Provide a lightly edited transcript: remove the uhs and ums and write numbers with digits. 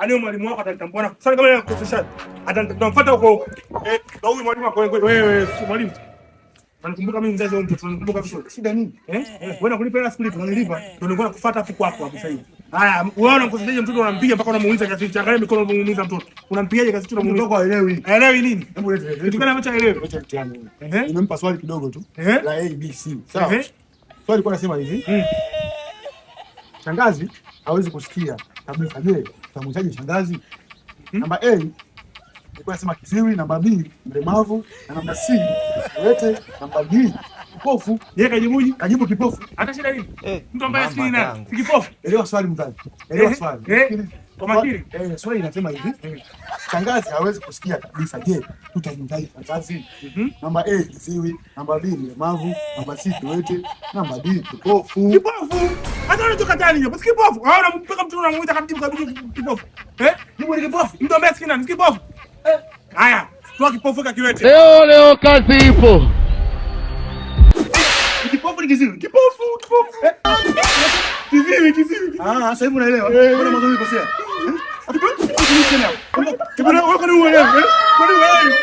Yaani mwalimu wako atanitambua na sasa kama nakukosesha atanamfuata huko huko. Eh, na huyu mwalimu wako wewe si mwalimu. Unanikumbuka mimi mzazi wa mtoto, unanikumbuka vizuri. Shida nini? Eh? Wewe nakulipa hela sikulipa, unanilipa. Ndio nilikuwa nakufuata hapo kwako hapo sasa hivi. Haya, wewe unamkoseshaje mtoto unampiga mpaka unamuumiza kiasi hicho? Angalia mikono unamuumiza mtoto. Unampigaje kiasi hicho Mtoto unamuumiza? wako haelewi. Haelewi nini? Hebu lete. Kitu gani ambacho haelewi? Lete mtihani. Ehe. Nimempa swali kidogo tu Ehe. la A B C. Sawa. Ehe. Swali lilikuwa nasema hivi. Shangazi hawezi kusikia kabisa. Je, utamwitaje shangazi? Namba A ilikuwa nasema kiziwi, namba B mlemavu, na namba C kiwete, namba D kipofu. Yeye kajibuje? Kajibu kipofu. Hata shida nini? Mtu ambaye Mama sikii nani? yangu. Si kipofu. Elewa swali mzazi. Elewa Ehe. swali. Eh. Kwa makini. Swali inasema hivi. Shangazi hawezi kusikia kabisa. Je, tutamwitaje shangazi? Namba A kiziwi, namba B mlemavu, namba C kiwete, namba D kipofu. Kipofu. Hata unachokataa nini? Si kipofu. Au unampeka mtu unamuita kama kabisa kipofu. Eh? Jibu ni kipofu. Mtu ambaye sikii nani? Si kipofu. Haya, toa kipofu ka kiwete. Leo leo kazi ipo. Kipofu ni kiziwi. Kipofu, kipofu. Kiziwi, kiziwi. Ah, sasa hivi unaelewa. Mbona mwanzo ulikosea? Kipofu, wewe kwani uelewi? Eh? Kwani uelewi?